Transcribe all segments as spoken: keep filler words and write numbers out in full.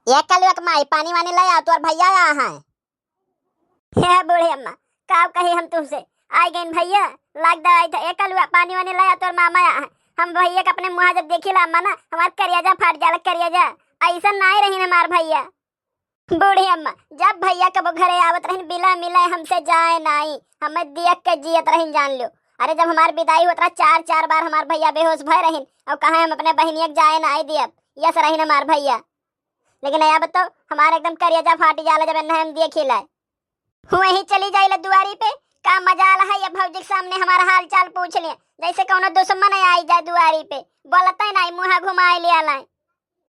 ए कलुआ के माई, पानी वानी ले आ, तोर भइया आ हैं। हे बूढ़ी अम्मा, का कही हम तुमसे, आइ गइन भइया, लाग दवाई था। ए कलुआ, पानी वानी ले आ, तोर मामा आ हैं। हम भइया के अपने मुँहा जब देखिला अम्मा ना, हमार करेजा फाट जाला, करेजा। अइसन नाहीं रहिन हमार भइया। बूढ़ी अम्मा, जब भइया कबो घरे आवत रहिन, बिला मिले हमसे जाए नाई, हमें दियक के जियत रहिन, जान लो। अरे, जब हमार बिदाई होत रहा, चार चार बार हमार भइया बेहोश भय रहिन, अउर कहे हम अपने बहिनिया के जाए नाई दियब, यस रहिन हमार भइया। लेकिन अब तो हमार एकदम करेजा फाट जाला, जब एन्हे हम देखिला। वहीं चली जाइला दुआरी पे, का मजाल है ये भौजी के सामने हमार हाल चाल पूछ ले, जैसे कौनो दुश्मन आई जाए दुआरी पे, बोलते नाई, मुँह घुमाए ले आलाए।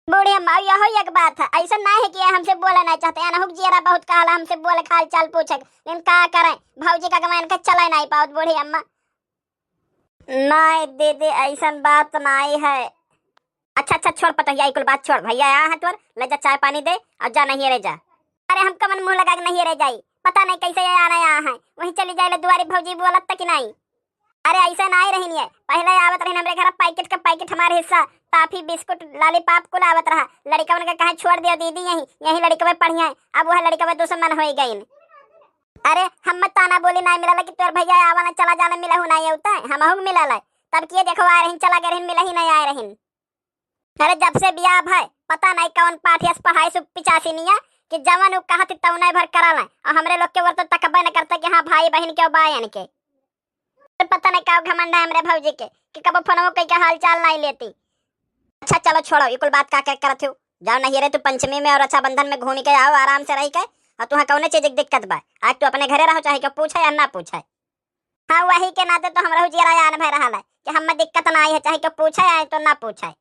बूढ़ी अम्मा, यहो एक बात है, अइसन नाहीं है कि ये हमसे बोले नाहीं चाहते, एनहु के जियरा बहुत कहला हमसे बोले, हाल चाल पूछे, लेकिन का करें, भौजी का गवान के चले नाहीं पावत बूढ़ी अम्मा। नाहीं दीदी, अइसन बात नाहीं है। अच्छा, अच्छा, छोड़ पतोहिया, ई कुल बात छोड़, भइया आ हैं तोर, ले जा चाय पानी दे अउर जा नहियरे जा। अरे, हम कवन मुँह लगा के नहियरे जाई, पता नाहीं कैसे ये आना आ हैं, वहीं चली जाइला दुआरी, भौजी बोलत तक नाहीं। अरे, अइसे नाहीं रहिन ये, पहिले आवत रहिन हमरे घर, पैकेट के पैकेट हमार हिस्सा, टाफी, बिस्कुट, लॉलीपॉप कुल आवत रहा। लड़िकवन के कहे छोड़ दियो दीदी, यहीं, यहीं लड़िकवे पढ़िया, अब वह लड़िकवे दुश्मन होइ गइन। अरे, हम ताना बोली नाहीं मिलल कि तोर भइया आवा ना, चला जाना, मिलहु नाहीं अउता, हमहू के मिलल है। तब किए देखो आए रहिन, चला गए रहिन, मिलही नाहीं आए रहिन। अरे, जब से बियाह भय, पता नाहीं कौन पाठियस पढ़ाई सु पिचासिनिया कि जवन उ कहत तौने भर कराला, अउर हमरे लोग के ओर तो तकबे न करते कि हाँ, भाई बहिन के बायन के। अरे, पता नाहीं का घमंड है हमरे भौजी के कि कबो फोनवो कइके हाल चाल नाहीं लेती। अच्छा, चलो छोड़ो, ई कुल बात का, का करत हो, जाओ नहियरे तू पंचमी में अउर रक्षाबंधन में घूमि के आओ आराम से रहि के, अउर तुहाँ कौने चीज के दिक्कत बा? आज तू अपने घरे रहो, चाहे केहू पूछे या ना पूछे। हाँ, वही के नाते तो हमरहु जियरा आन भय रहल है कि हमें दिक्कत नाहीं है, चाहे केहू पूछे आए तो ना पूछे।